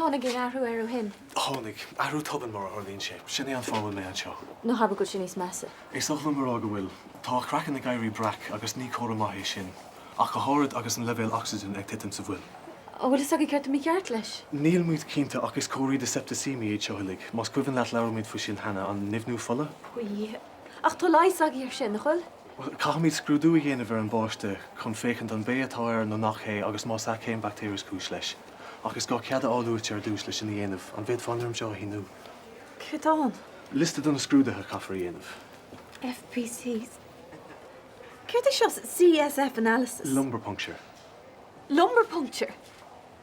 tháinig aon athrú air ó shin? Tháinig. Athrú tobann, mar a tharlaíonn sé. Sin é an fáth a bhfuil mé anseo. Ná habair go bhfuil sé níos measa. Is oth liom a rá go bhfuil. Tá a chraiceann ag éirí breac agus ní comhartha maith é sin. Ach go háirid agus an leibhéal ocsaigin ag titim sa bhfuil. An bhfuil fhios agaibh céard tá mícheart leis? Níl muid cinnte ach is comharthaí de septicemia iad seo uilig. Más cuimhin leat labhair muid faoi sin cheana, an nimhniú fola? Bhí. Ach tá leigheas agaibh air sin, nach bhfuil? Bhuel, caithfimid scrúdú a dhéanamh ar an bpáiste chun féachaint an b'é atá air nó nach hé agus más ea cén baictéar is cúis leis. Ach is gá cead a fháil uait ar dtús le sin a dhéanamh. An bhféadfá an fhoirm seo a shíniú? Céard atá ann? Liosta de na scrúduithe a chaithfear a dhéanamh. FBCs. Céard é seo CSF analysis? Lumbar puncture. Lumbar puncture?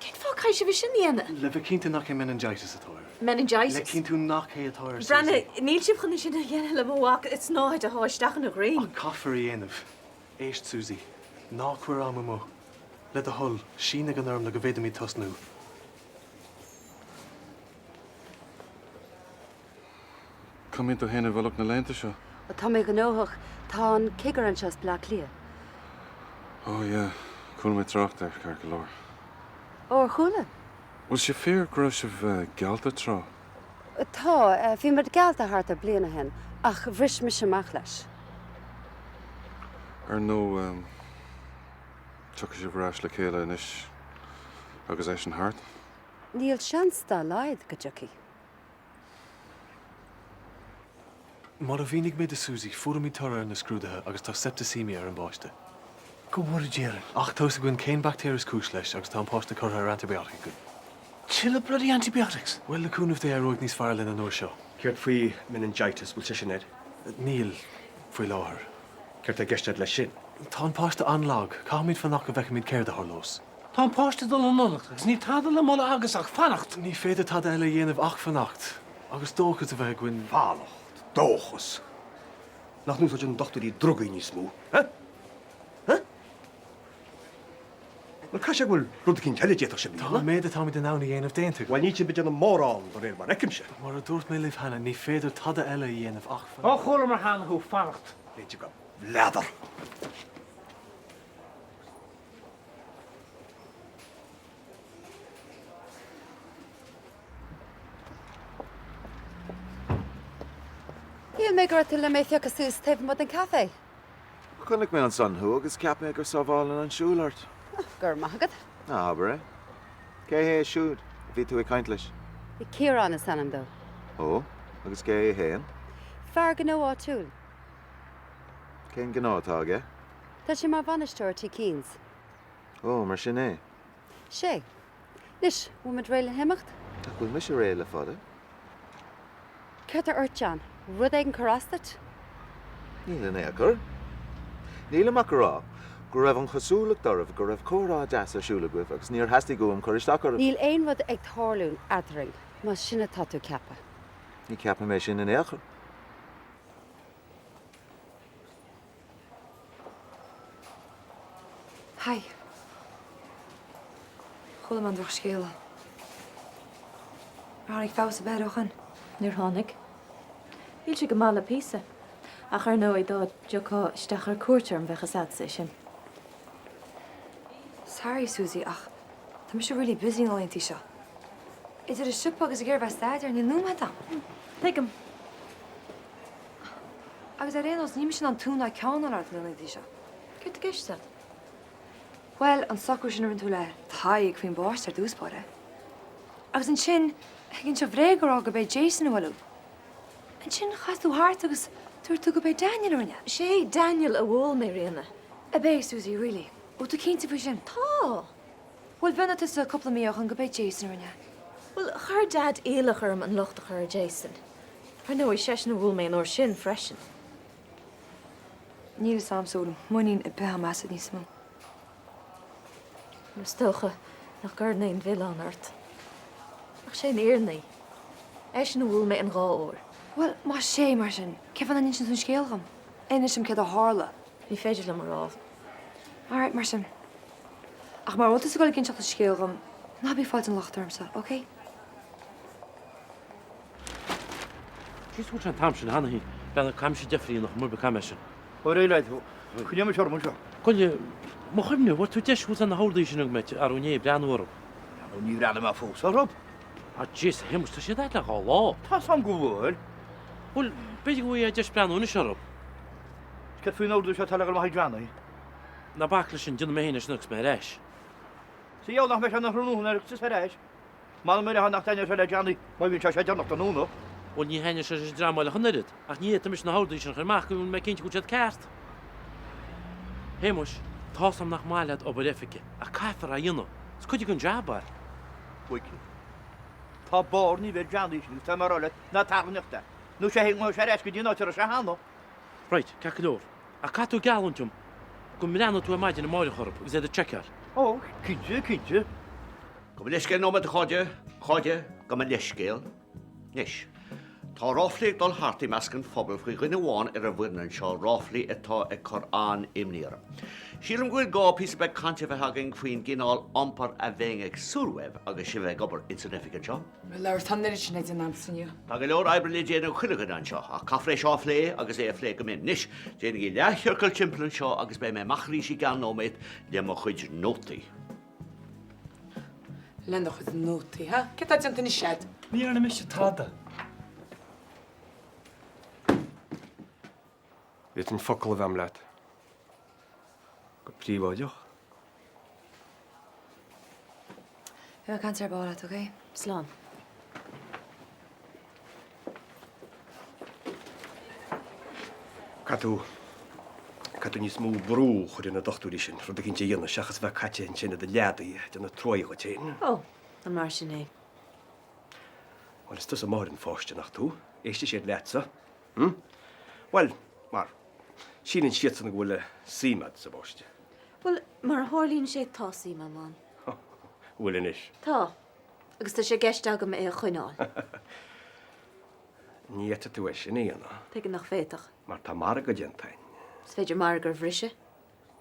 Cén fáth a gcaithfidh sibh é sin a dhéanamh? Le bheith cinnte nach é meningitis atá air. Meningitis? Le cinntiú nach é atá air, Susie. Breathnaigh, níl sibh chun é sin a dhéanamh le mo mhac, is snáthaid a shá isteach ina dhroim. Ach caithfear a dhéanamh. Éist, Susie. Ná cuir am amú. Le do thoil, sínigh an fhoirm le go bhféadfaimid tosnú. Cá mbíonn tú féin i bhfolach na laethanta seo? Ó, tá mé gnóthach. Tá an cigire anseo as Bleá Cliath. Oh yeah, chuala mé trácht air, ceart go leor. Ó, ar chuala? Bhfuil sé fíor go raibh sibh geallta tráth? Tá, bhí muid geallta thart ar bliain ó shin, ach bhris mise amach leis. Ar ndóigh, tiocfaidh sibh ar ais le chéile anois agus eisean thart? Níl seans dá laghad go dtiocfaidh. Mar a mhínigh mé do Susie, fuaireamid toradh ar na scrúduithe agus tá septicemia ar an bpáiste. Go bhfóire Dia orainn. Ach tá fhios againn cén baictéar is cúis leis agus tá an páiste curtha ar antibiotic againn. Tuilleadh bloody antibiotics? Bhuel, le cúnamh Dé éireoidh níos fearr linn an uair seo. Céard faoi meningitis, bhfuil sé sin air? Níl, faoi láthair. Céard tá i gceist agat leis sin? Tá an páiste an-lag. Caithfimid fanacht go bhfeicfimid céard a tharlós. Tá an páiste ag dul in olc agus níl tada le moladh agatsa ach fanacht. Ní féidir tada eile a dhéanamh ach fanacht. Agus dóchas a bheith againn. Fanacht? Dóchas? Nach n-úsáideann dochtúirí drugaí níos mó, eh? Eh? Bhuel, caithfidh sé go bhfuil rud eicínt eile a d'fhéadfadh sibh a Tá dhéanamh. an méid atáimid in ann a dhéanamh déanta againn. Bhuel, níl sibh ag déanamh mórán, de réir mar a fheicimse. Mar a dúirt mé libh cheana, ní féidir tada eile a dhéanamh ach Ó, fanacht. chualamar cheana thú, fanacht. B'fhéidir go bhfleadar. Shíl mé go raibh tú le mé a phiocadh suas taobh amuigh den café. Chonaic mé ansan thú agus cheap mé gur sábhálann an siúl ort. Go raibh maith agat. Ná habair é. Cé hé siúd a bhí tú ag caint leis? Ciarán is ainm dó. Ó, agus cé hé féin? Fear gnó áitiúil. Cén gnó atá aige? Tá sé mar bhainisteoir tí Keane's. Ó, mar sin é. Sé. Anois, bhfuil muid réidh le himeacht? Nach bhfuil mise réidh le fada? Céard tá ort, John? Rud éigin cur as duit? Níl in aon chor. Nílim ach a rá go raibh an chosúlacht oraibh go raibh comhrá deas ar siúl agaibh agus níor theastaigh uaim cur isteach oraibh. Níl aon rud ag tarlú eadrainn, más sin atá tú ag ceapadh. Ní cheapaim é sin in aon chor. Hi. Chuala mé an drochscéala. Ar tháinig feabhas ar bith air ó shin? Níor tháinig. Níl sé go maith le píosa. Ach ar ndóigh, dá dtiocfá isteach ar cuairt orm, bheadh fhios a'dsa é sin. Sorry, Susie, ach tá mise really busy na laethanta seo. Idir an siopa agus ag iarraidh bheith ag staidéar, níl nóiméad a'm. Tuigim. Agus ar aon nós, níl mise in ann tú ná ceann a fháil ort na laethanta seo. Céard tá i gceist agat? Bhuel, an socrú sin a rinne tú le Tadhg faoin bpáiste ar dtús báire. Agus ansin, ag inse bhréag a rá gurb é Jason a bhuail thú. Ansin, chas tú thart agus dúirt tú gurb é Daniel a rinne. Sé Daniel a bhuail mé, Ríona. Ab é, Susie, really? Bhfuil tú cinnte faoi sin? Tá! Bhuel, mhionnaigh tusa cúpla mí ó shin gurb é Jason a rinne. Bhuel, chuir Dad iallach orm an locht a chur ar Jason. Ar ndóigh, seisean a bhuail mé an uair sin freisin. Níl fhios a'msa an bhfuil muinín ar bith a'm asat níos mó. Is dócha nach gcuireann aon mhilleán ort. Ach sé an fhírinne í. Eisean a bhuail mé an dá uair. Bhuel, más é mar sin, cén fáth nach n-inseann tú an scéal dhom? Inis dom céard a tharla. Ní féidir liom a rá. Alright, mar sin. Ach mara bhfuil tusa ag dul ag inseacht an scéil dhom, ná bí ag fáilt an locht ormsa, ok? Cé dúirt sé an t-am sin cheana féin, bean ag caint deifrí nach murb ag caint sin. Ó réidh leat, coinneoidh mise orm anseo. Goile, mo chuimhne, bhfuair tú deis thuas ar na hordaí sin agam arú inné breathnú orthu. Ní bhreathnaigh mé fós orthu. Ah jeez, a Shéamuis, tá siad a'd le 2 lá. Tá's a'm go bhfuil. Bhuel, b'fhéidir go bhfaighfeá deis breathnú anois orthu. Is céard faoin ordú seo atá le dhul amach ag Johnny? Ná bac leis sin, déanfaidh mé féin é sin agus mé ar ais. Sa gheall nach mbeidh sé ina thráthnóna nuair a thiocfas ar ais. M'anam ar nach dtaitneoidh sé le Johnny má bhíonn sé sé deireanach tráthnóna. Bhuel, ní thaitneoidh sé leis an dream eile ach an oiread, ach ní fhéadfaimis na horduithe sin a chur amach go bhfuil mé cinnte go bhfuil siad ceart. Shéamuis, tá's a'm nach maith leat obair oifige, ach caithfear é a dhéanamh. Is cuid den jab é. Mhichíl. Tá barr nimhe ar Johnny sin agus tá mé a rá leat ná tarraingeacht é. Nó sé théann sé ar ais go dtí an áit a raibh sé cheana. Right, ceart go leor. Ach caithfidh tú geallúint dom go mbreathnóidh tú ar maidin amáireach orthu agus iad a tseiceáil. Ó, cinnte, cinnte. Gabh mo leithscéal nóiméad a chairde, a chairde, gabh mo leithscéal. Anois, tá ráflaí ag dul thart i measc an phobail faoi dhuine amháin ar an bhfoireann anseo, ráflaí atá ag cur an-imní orm. Sílim go bhfuil gá píosa beag cainte a bheith againn faoin gcineál iompair a bheinn ag súil uaibh agus sibh ag obair ins an oifig anseo. Bhuel, tá an oiread sin le déanamh agamsa inniu. Tá go leor oibre le déanamh ag chuile dhuine anseo, ach caithfear é seo a phlé agus é a phlé go mion. Anois, déanaigí leathchiorcal timpeall anseo agus beidh mé amach arís i gceann nóiméad le mo chuid nótaí. Lena chuid nótaí, ha? Céard tá déanta anois a'd? Ní dhearna mise tada. Bhféadfainn focal a bheith a'm leat. Go príobháideach. Beidh mé ag caint ar ball leat, ok? Slán. Caithfidh tú, caithfidh tú níos mó brú a chur ar na dochtúirí sin, rud eicínt a dhéanamh seachas a bheith caite ansin i do leadaí ag déanamh truaí dhuit féin. Ó, an mar sin é? Bhuel, is tusa máthair an pháiste, nach tú? Éistfidh siad leatsa. Hm? Bhuel, mar, síleann siadsan go bhfuil suim a'd sa bpáiste. Bhuel, mar a tharlaíonn sé, tá suim a'm ann. Bhfuil anois? Tá. Agus tá sé i gceist agam é a choinneáil. Ní fhéadfaidh tú é sin a dhéanamh. Tuige nach bhféadfadh? Mar tá margadh déanta a'inn. Is féidir margadh a bhriseadh.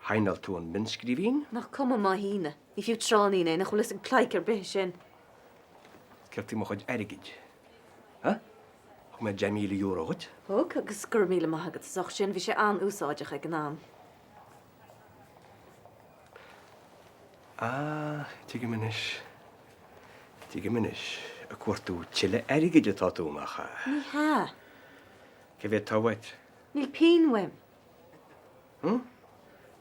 Shaighneáil tú an mhionnscríbhinn? Nach cuma má shíneadh. Ní fiú tráithnín é, nach bhfuil fhios ag pleidhce ar bith é sin. Céard faoi mo chuid airgid? Ha? Thug mé €10,000 dhuit. Thug, agus go raibh míle maith agat as ucht sin, bhí sé an-úsáideach ag an am. Ah, tuigim anois. Tuigim anois. Ag cuartú tuilleadh airgid atá tú, nach ea? Ní hea. Cé mhéad atá uait? Níl pingin uaim. Hm?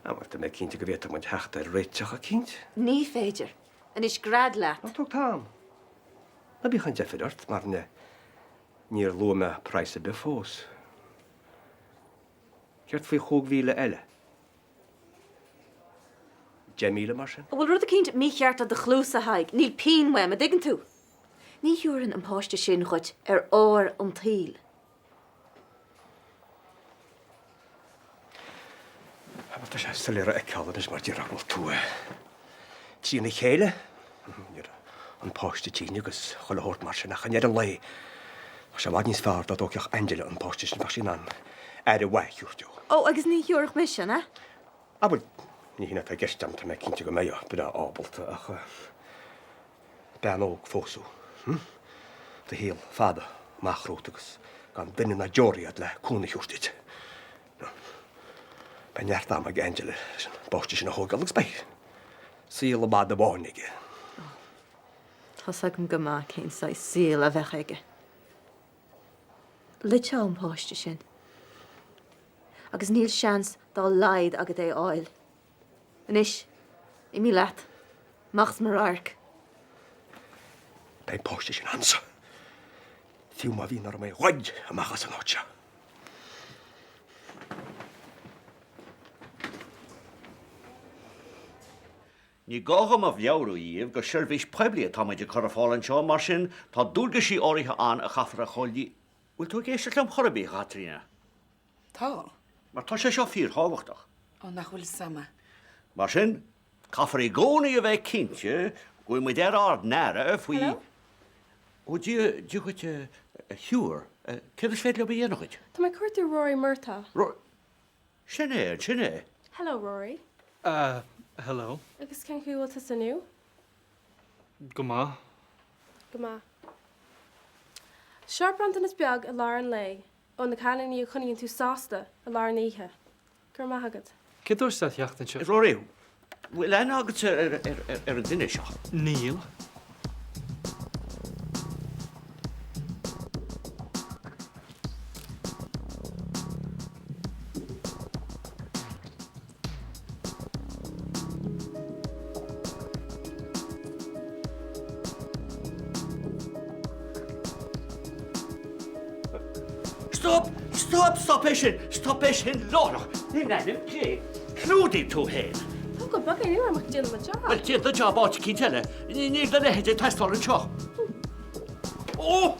Ah, bhuel, tá mé cinnte go bhféadfadh muid theacht ar réiteach eicínt. Ní féidir. Anois, gread leat. Ná tóg t-am. Ná bíodh aon deifir ort, mar níor luaigh mé praghas ar bith fós. Céard faoi 5,000 eile? 10,000 mar sin? An bhfuil rud eicínt mícheart le do chluasa, a Thaidhg? Níl pingin uaim, an dtuigeann tú? Ní thiúrfainn an páiste sin dhuit ar ór an tsaoil. Bhuel, tá sé soiléir a fheiceáil anois mar déarfá go bhfuil tú trína chéile. An páiste tinn agus chuile shórt mar sin ach i ndeireadh an lae bheadh sé i bhfad níos fearr dá dtógfadh Angela an páiste sin, bheadh sí in ann aire mhaith a thabhairt dó. Ó, agus ní thiúrfadh mise, an ea? Ah, bhuel, ní hin atá i gceist agam, tá mé cinnte go mbeifeá breá ábalta ach. Bean óg fós thú. Hm? Do shaol fada amach romhat agus gan duine ná deoraí agat le cúnamh a thabhairt duit. No. Beidh neart ama ag Angela leis an bpáiste sin a thógáil agus beidh saol i bhfad amháin aige. Ó, tá's agam go maith cén saghas saoil a bheadh aige. Loiteadh an páiste sin. Agus níl seans dá laghad agat é a fháil. Anois, imigh leat. Amach as mo radharc. Beidh an páiste sin a'msa, fiú má bhíonn orm é a ghoid amach as an áit seo. Ní gá dhom a mheabhrú dhíbh gur seirbhís poiblí atá muid ag cur ar fáil anseo, mar sin tá dualgaisí áirithe ann a chaithfear a chomhlí. Bhfuil tú ag éisteacht liom chor ar bith, a Chaitríona? Tá. Mar tá sé seo fíorthábhachtach. Ó, nach bhfuil 'fhios a'm. Mar sin, caithfear i gcónaí a bheith cinnte go bhfuil muid ar ár n-aire faoi. Hello? Ó, Dia Dia dhuit, a Shiúr. Céard is féidir liom a dhéanamh dhuit? Tá mé ag cuartú Rory Murtagh. Ro. Sin é, sin é. Hello, Rory. Ah, hello. Agus cén chaoi a bhfuil tusa inniu? Go maith. Go maith. Seo bronntanas beag i lár an lae. Ó na cailíní a choinníonn tú sásta i lár na hoíche. Go raibh maith agat. Cé dúirt leat theacht anseo? Rory, bhfuil aithne agatsa ar an duine seo? Níl. Stop! Stop é sin! Stop é sin láithreach! In ainm Dé, clúdaigh tú féin! Tá go beag é, níl orm ach déanamh mo job. Bhuel, déan do job áit eicínt eile. Níl do leithéid ag teastáil anseo. Ó!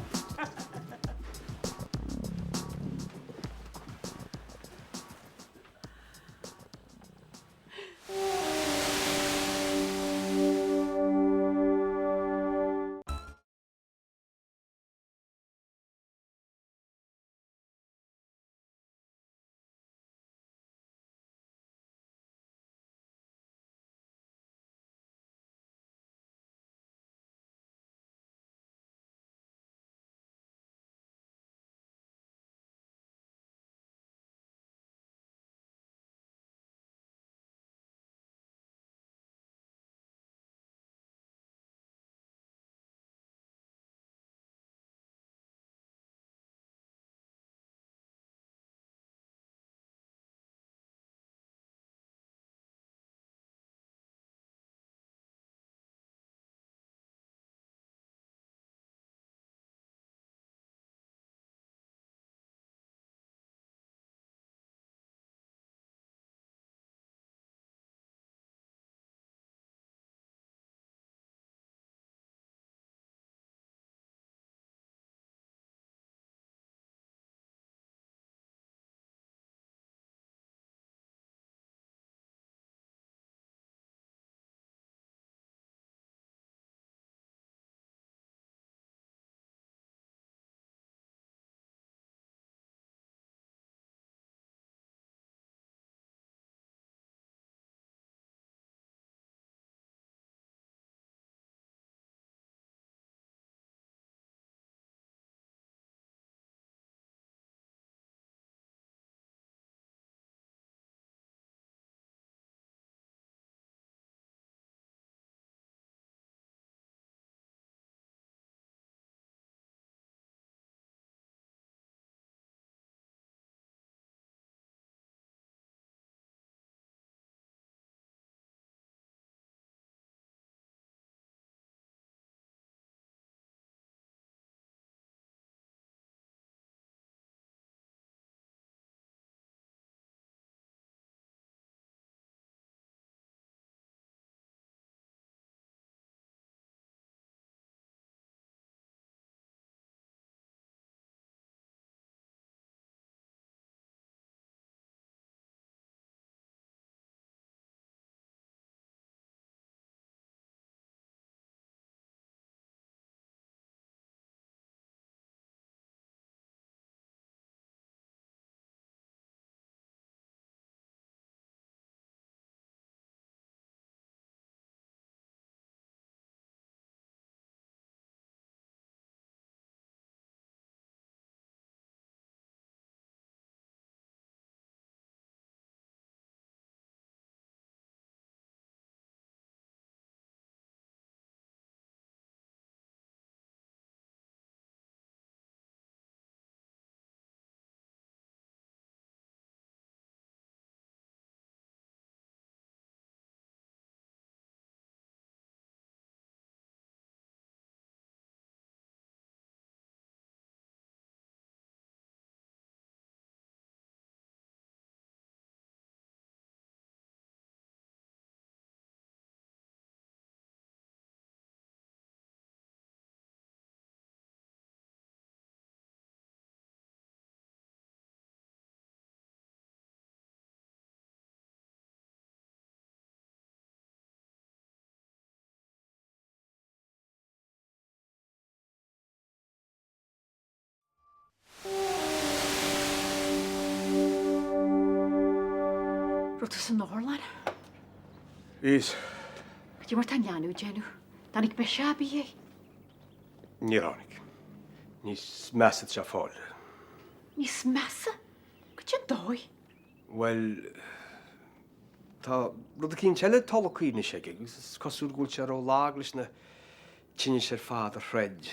Raibh tú san otharlann? Bhíos. Cad é mar tá an leanbh ag déanamh? Dtáinig biseach ar bith air? Níor tháinig. Níos measa atá sé ag fáil. Níos measa? Cad é an dóigh? Bhuel, tá rud eicínt eile tolgtha anois aige agus is cosúil go bhfuil sé ró-lag leis na tinnis ar fad a throid.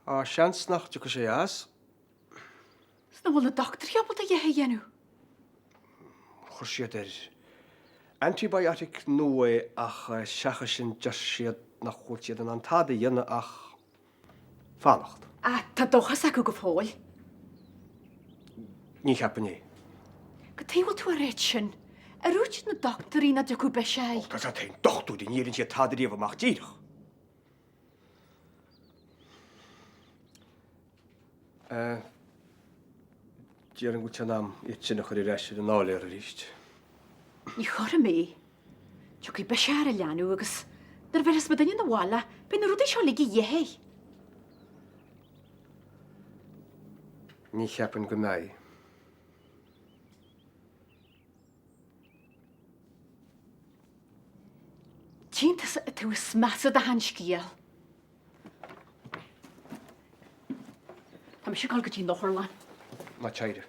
Tá seans nach dtiocfaidh sé as. 'S nach bhfuil na dochtúirí ábalta a dhath a dhéanamh. Chuir siad ar antibiotic nua é ach seachas sin deir siad nach bhfuil siad in ann tada a dhéanamh ach fanacht. Ach tá dóchas acu go fóill. Ní cheapfainn é. Cad chuige a bhfuil tú ag ráit sin? Ar dhúirt na dochtúirí nach dtiocfadh biseach air? Ó, tá a fhios agat féin, dochtúirí, ní deireann siad tada riamh amach díreach. Déarfainn go bhfuil sé in am iad sin a chur ar ais ar an áiléar arís. Ní chuirfidh mé. Tiocfaidh biseach ar an leanbh agus nuair a bhéarfas muidinne 'na bhaile beidh na rudaí seo uilig a dhíth air. Ní cheapfainn go mbeidh. Tchíonn tusa an taobh is measa de shean-scéal. Tá mise ag dul go dtí an otharlann. Ná téir.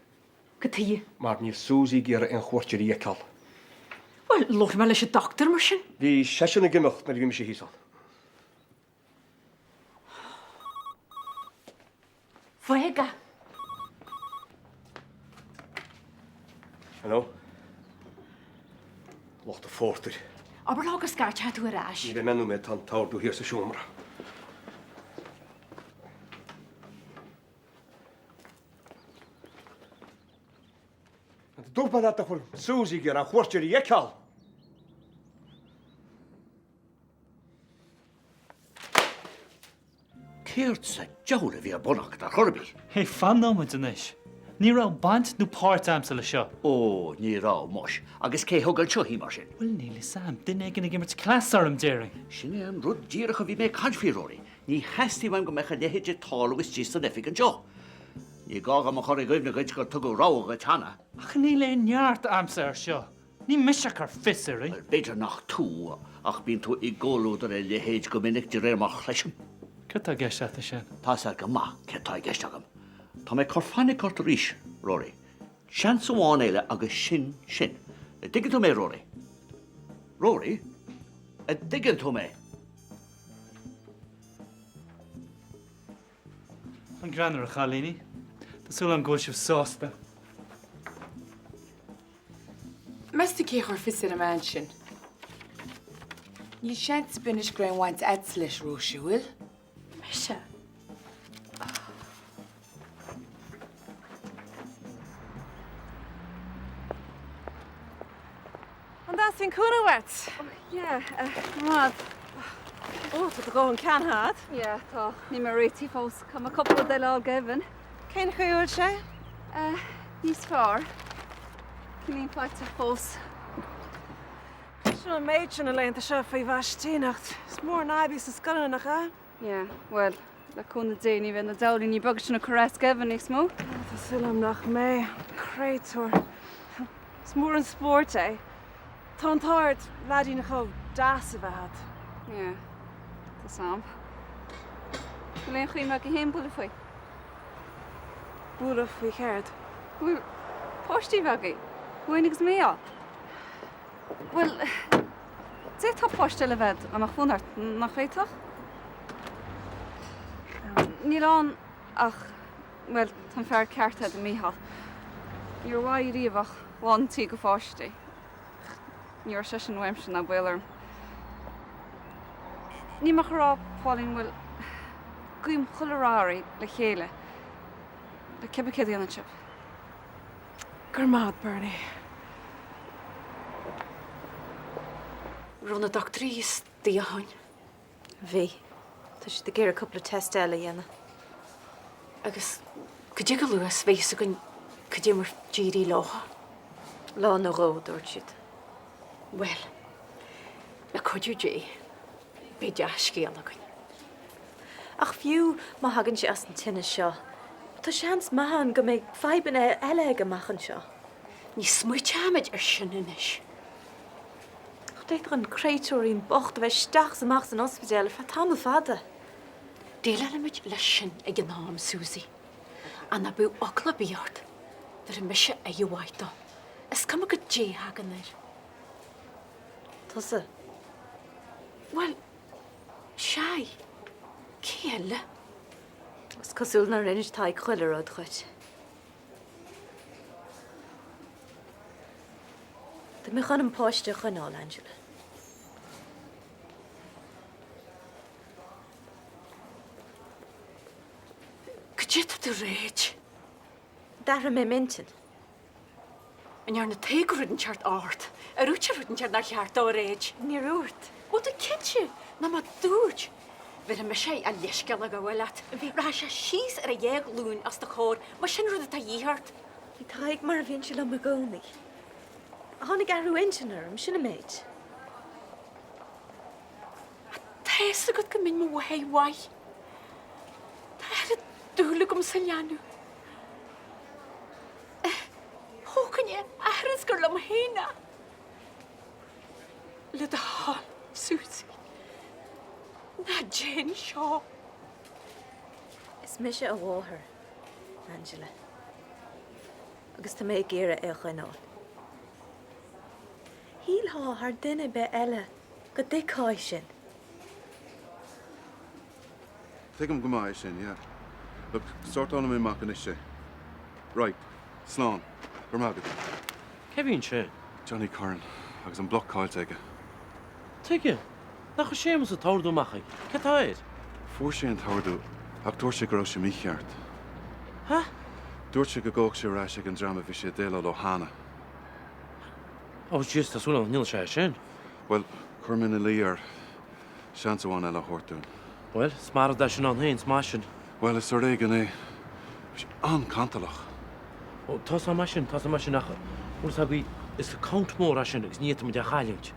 Cad chuige? Mar níl Susie ag iarraidh aon chuairteoirí a fheiceáil. Bhuel, labharfaidh mé leis an dochtúir mar sin. Bhí seisean ag imeacht nuair a bhí mise thíos ann. Faigh. Hello? Lucht an phórtair. Abair leo go scairteoidh tú ar ais. Ní bheidh mé nóiméad, tá an t-ordú thiar sa seomra. Dúirt mé leat nach bhfuil Susie ag iarraidh aon chuairteoirí a fheiceáil. Céard sa diabhal a bhí ar bun agat ar chor ar bith? Hé, fan nóiméad anois. Ní raibh baint nó páirt a'msa le seo. Ó, ní raibh, muis. Agus cé thug anseo í, mar sin? Bhuel, níl fhios a'm. Duine éigin ag imirt cleas orm, déarfainn. Sin é an rud díreach a bhí mé ag caint faoi, Rory. Ní theastaíonn uaim go mbeadh a leithéid ag tarlú istigh san oifig anseo. Ní gá dhom a chur i gcuimhne dhuit gur tugadh rabhadh dhuit cheana. Ach níl aon neart a'msa air seo. Ní mise a chuir fios uirthi. Bhuel, b'fhéidir nach tú, ach bíonn tú i gcomhluadar a leithéid go minic, de réir mar a chloisim. Céard tá i gceist a't ansin? Tá 'fhios a'd go maith céard tá i gceist agam. Tá mé ag cur fainic ort arís, Rory. Seans amháin eile agus sin sin. A' dtuigeann tú mé, Rory? Rory? A' dtuigeann tú mé? An greannmhar, a chailíní. Tá súil agam go bhfuil sibh sásta. Meas tú cé a chuir fios ar an mbean sin? Níl seans ar bith anois go raibh aon bhaint a'dsa leis, Róise, bhfuil? Mise? An dteastaíonn cúnamh uait? Yeah, go maith. Ó, tá do dhóthain ceannaithe a'd. Yeah, tá. Níl mé réitithe fós. Caithfidh mé cúpla rud eile a fháil go deimhin. Cén chaoi a bhfuil sé? Níos fearr. Cineál faitíoch fós. Sin an méid sin na laethanta seo faoi mhaistíneacht. Is mór an fhadhb í sna scoileanna, nach ea? Yeah, bhuel, le cúnamh Dé ní bheidh na diabhlaíní beaga sin ag cur as go deimhin níos mó. Tá súil agam nach mbeidh. Créatúr. Is mór an spórt é. Tá an t-ádh ort leaidín chomh deas a bheith agat. Yeah, tá 's a'm. Bhfuil aon chuimhne agat féin bualadh faoi? Bualadh faoi chéard? Bhuel, páistí a bheith agaibh. Wayne agus Mia. Bhuel, d'fhéadfá páiste eile a bheith agat dá mbeadh fonn ort, nach bhféadfadh? Níl ann ach, bhuel, tá an fear ceart agat, Mícheál. Ní raibh uaidh riamh ach lán an tí de pháistí. Ní raibh seisean uaimse ná baol orm. Níl mé ach ag rá, Pauline, bhuel, guím chuile rath oraibh le chéile, le cibé céard a dhéanann sibh. Go raibh maith agat, Bernie. Raibh na dochtúirí istigh ó shin? Bhí. Tá siad ag iarraidh cúpla test eile a dhéanamh. Agus cad é chomh luath is a bheidh fhios againn cad é mar d'éirigh leo? Lá nó dhó, dúirt siad. Bhuel, le cuidiú Dé, beidh dea-scéal againn. Ach fiú má thagann sé as an tinneas seo, tá seans maith ann go mbeidh fadhbanna eile aige amach anseo. Ní smaoiteoimid ar sin anois. Ach d'fhéadfadh an créatúirín bocht a bheith isteach is amach san ospidéal ar feadh tamall fada. Déileálfaimid leis sin ag an am, Susie. Ach ná bíodh eagla ar bith ort, bhéarfaidh mise aire mhaith dó. Is cuma goidé a thagann air. Tusa? Bhuel, Sea, cé eile? Is cosúil nár inis Tadhg chuile rud dhuit. Tá mé chun an páiste a choinneáil, Angela. Tá tú réidh. D'athraigh mé m'intinn. An ndearna Tadhg rud inteacht ort? Ar dhúirt sé rud inteacht nár cheart dó a ráit? Níor dhúirt. Bhfuil tú cinnte? Nó má dúirt, bhéarfaidh mise a leithscéal a ghabháil leat. Rachaidh sé síos ar a dhá ghlúin os do chomhair, más sin rud atá de dhíth ort. Bhí Tadhg mar a bhíonn sé liom i gcónaí. Tháinig athrú intinne orm, sin an méid. Tá fhios agat go mbínn mo mháthair mhaith. Tá oiread dúil agam sa leanbh. Thógfainn é athair is gur liom féin é. Le do thoil, Susie. Ná déan seo. Is mise a mháthair, Angela. Agus tá mé ag iarraidh é a choinneáil. Shílfeá thar duine ar bith eile go dtuigfeá é sin. Tuigim go maith é sin, yeah. Look, sórtálfaidh mé amach anois é. Right. Slán. Go raibh maith agat. Cé bhí ansin? Johnny Curran, agus an bloc caillte aige. Tuige? Nach chuir Séamus an t-ordú amach aige? Céard tá air? Fuair sé an t-ordú, ach dúirt sé go raibh sé mícheart. Ha? Dúirt sé go gabhfadh sé ar ais ag an dream a bhí sé ag déileáil leo cheana. Oh jeez, tá súil agam nach ndéanfaidh sé é sin. Bhuel, chuir mé ina luí air seans amháin eile a thabhairt dúinn. Bhuel, is maith an rud é sin ann féin, is maith sin. Bhuel, is ar éigean é. Bhí sé an-cantalach. Ó, tá 's agam é sin, tá 's agam é sin ach, bhfuil 's agaibh, is account mór é sin agus ní fhéadfaimid é a chailliúint.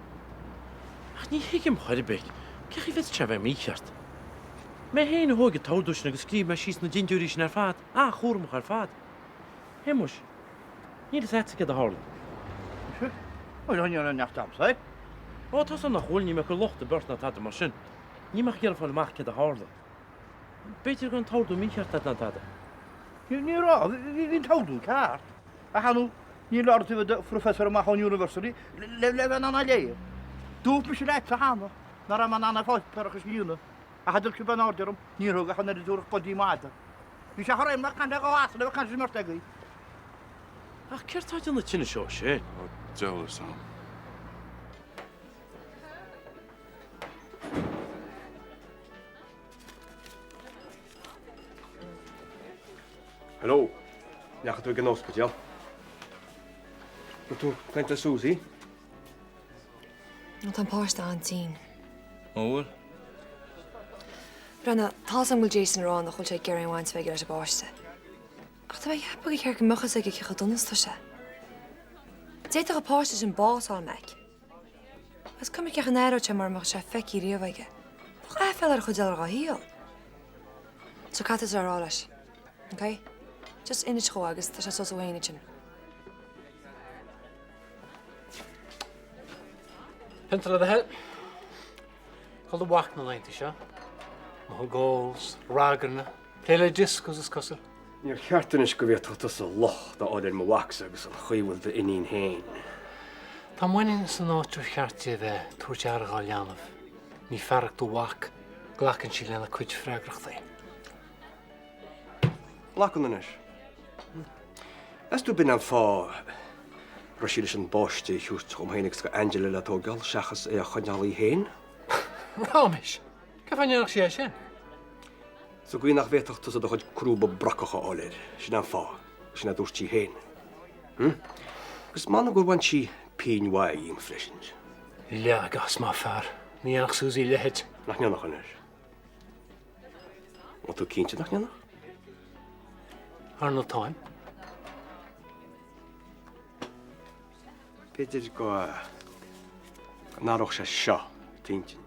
Ach ní thuigim chor ar bith, cén chaoi a bhféadfadh sé a bheith mícheart? Mé féin a thóig an t-ordú sin agus scríobh mé síos na dintiúirí sin ar fad, an-chúramach ar fad. Shéamuis, níl fhios a'dsa céard a tharla. Mise? Bhuel, ní raibh neart a'msa air. Ó, tá 's a'm nach bhfuil, níl mé ag cur locht ar bith ort ná tada mar sin. Níl mé ach ag iarraidh fáil amach céard a tharla. B'fhéidir go raibh an t-ordú mícheart a'd ná tada. Ní raibh, bhí an t-ordú ceart. Ach ar ndóigh, níor leor duit a bheith i do phrofessor amach ón University le bheith in ann é a léamh. Dúirt mise leatsa cheana nach raibh mé in ann an páipéarachas a líonadh, ach a d'fhill sibh an aird orm, níor thug ach an oiread tabharfadh bloody madadh. Bhí sé chomh réidh mar caint le go asal a bheith caint leis an mbeirt agaibh. Ach céard tá ag déanamh tinnis dó sin? Ó, deabhal is am. Hello. An ndeachaigh tú ag an ospidéal? Raibh tú ag caint le Susie? Tá an páiste an-tinn. Ó bhfuil? Breathnaigh, tá's agam go bhfuil Jason ag rá nach bhfuil sé ag iarraidh aon bhaint a bheith aige leis an bpáiste. Ach tá mé ag ceapadh gur cheart go mbeadh fhios aige cé chomh dona is atá sé. D'fhéadfadh an páiste sin bás a fháil, Mac. Is cuma cé chomh n-aireodh sé mura mbeadh sé feicthe riamh aige. Bheadh aiféala air an chuid eile dhá shaol. So caithfidh tusa a rá leis. Ok? Just inis dhó agus tá sé suas ó féin ansin. Pionta le do thoil. Cá bhfuil do mhac na laethanta seo? Amuigh ag ól 's ragairne, plé le discos is cosúil. Níor cheart anois go bhféadfadh tusa locht a fháil ar mo mhacsa agus an chaoi a bhfuil d'iníon féin. Tá m'iníon san áit ar cheart di a bheith, ag tabhairt aire dhá leanbh. Ní fearacht do mhac, glacann sí lena cuid freagrachtaí. Glacann anois. Meas tú b'in an fáth a raibh sí leis an bpáiste a thabhairt dhom féin agus do Angela le tógáil seachas é a choinneáil í féin? Ráiméis! Cén fáth a ndéanfadh sí é sin? Sa gcaoi nach bhféadfadh tusa do chuid crúba brocacha a fháil air, sin an fáth, sin a dúirt sí féin. Hm? Agus m'anam gur bhain sí pingin mhaith dhíom freisin. Leag as, mo fhear. Ní dhéanfadh Susie a leithéid. Nach ndéanfadh anois? Bhfuil tú cinnte nach ndéanfadh? Ar ndóigh táim. B'fhéidir go n-athródh sé seo d'intinn.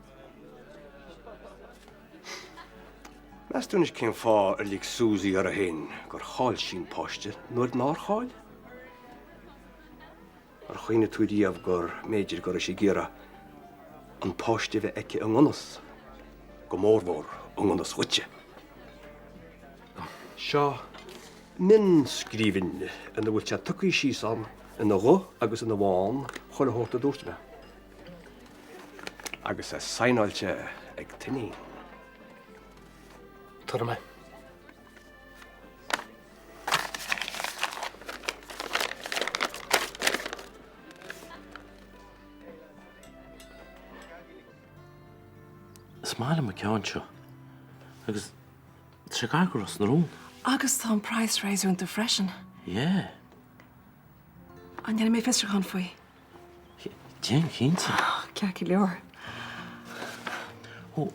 Meas tú anois cén fáth ar lig Susie uirthi féin gur chaill sí an páiste nuair nár chaill? Ar chuimhnigh tú riamh gur mb'fhéidir go raibh sí ag iarraidh an páiste a bheith aici i ngan fhios, go mórmhór i ngan fhios dhuitse? Seo mionnscríbhinn ina bhfuil sé tugtha síos ann ina dhubh agus ina bhán chuile shórt a dúirt mé. Agus é saighneáilte ag t'iníon. Tabhair dom é. Is maith liom an ceann seo. Agus tá sé gar do Ros na Rún. Agus tá an praghas réasúnta freisin. Yeah. An ndéanfaidh mé fiosrúchán faoi? Déan cinnte. Ceart go leor. Ó,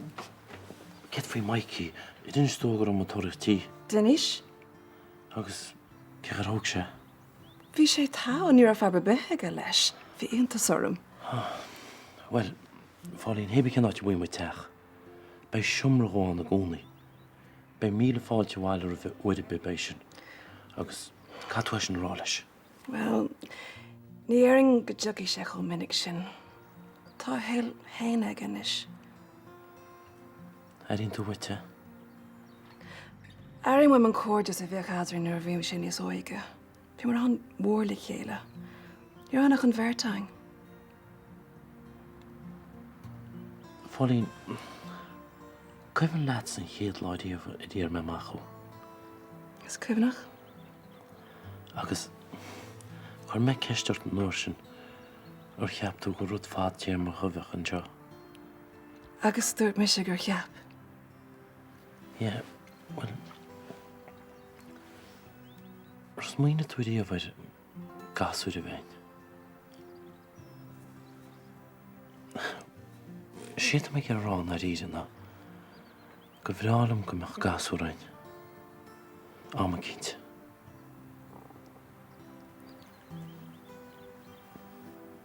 céard faoi Mikey? Ar inis dó go raibh mé ag tóraíocht tí? D'inis. Agus cén chaoi ar thóg sé? Bhí sé togha, ní raibh fadhb ar bith aige leis. Bhí iontas orm. Bhuel, Phauline, hé bith cén áit a bhfaighidh muid teach, beidh seomra dhó ann i gcónaí. Beidh míle fáilte abhaile roimhe uair ar bith, beidh sin. Agus caithfidh tú é sin a rá leis. Bhuel, ní déarfainn go dtiocfaidh sé chomh minic sin. Tá a shaol féin aige anois. Airíonn tú uait é? Airím uaim an cairdeas a bhíodh eadrainn nuair a bhí sé níos óige. Bhíomar an-mhór le chéile. Ní raibh ann ach an bheirt againn. Phauline, cuimhin leatsa an chéad lá riamh a d'iarr mé amach thú? Is cuimhneach. Agus chuir mé ceist ort an uair sin ar cheap tú gur rud fadtéarmach a bheadh anseo. Agus dúirt mise gur cheap. Yeah, bhuel, ar smaoinigh tú riamh ar gasúir a bheith againn? Is é atá mé ag iarraidh a rá i ndáiríre ná gur bhreá liom go mbeadh gasúr againn, am eicínt.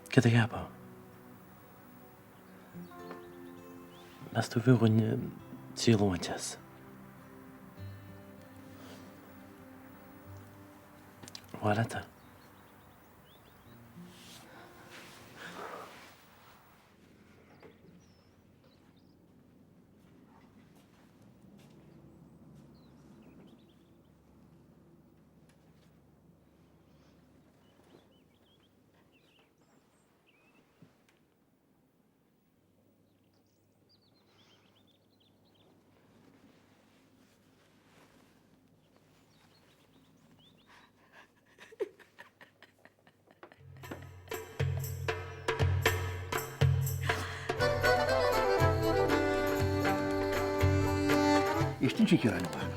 Céard a cheapfá? Meas tú b'fhiú dhúinn triail a bhaint as? Ar mhaith leat é? Éist anois a Chiaráin, a mhac.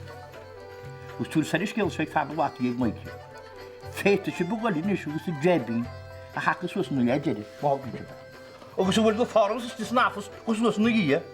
Agus tabhair soir an scéal seo ag fear na bhfataí ag Mikey. Féadfaidh sibh a ghoil anois agus an draibín a shacadh suas ina leath deiridh, má thograíonn sibh é. Agus a bhfuil de pharthas istigh san AFAS agus suas ina dhiaidh.